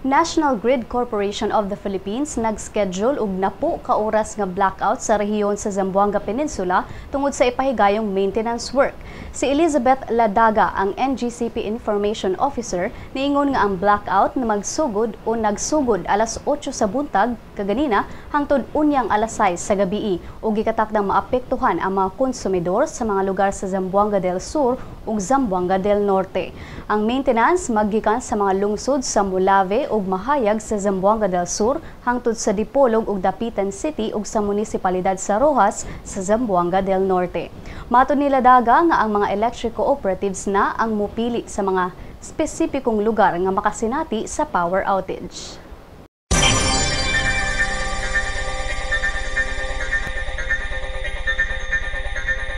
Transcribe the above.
National Grid Corporation of the Philippines nag-schedule og napo ka oras nga blackout sa rehiyon sa Zamboanga Peninsula tungod sa ipahigayong maintenance work. Si Elizabeth Ladaga, ang NGCP Information Officer, niingon nga ang blackout na magsugod o nagsugod alas 8 sa buntag kaganina hangtod unyang alas 6 sa gabii ug gikatakdang maapektuhan ang mga konsumidor sa mga lugar sa Zamboanga del Sur ug Zamboanga del Norte. Ang maintenance maggikan sa mga lungsod sa Molave ug Mahayag sa Zamboanga del Sur hangtod sa Dipolog ug Dapitan City ug sa munisipalidad sa Roxas sa Zamboanga del Norte. Matod ni Ladaga nga ang mga electric cooperatives na ang mupili sa mga espesipikong lugar nga makasinati sa power outage.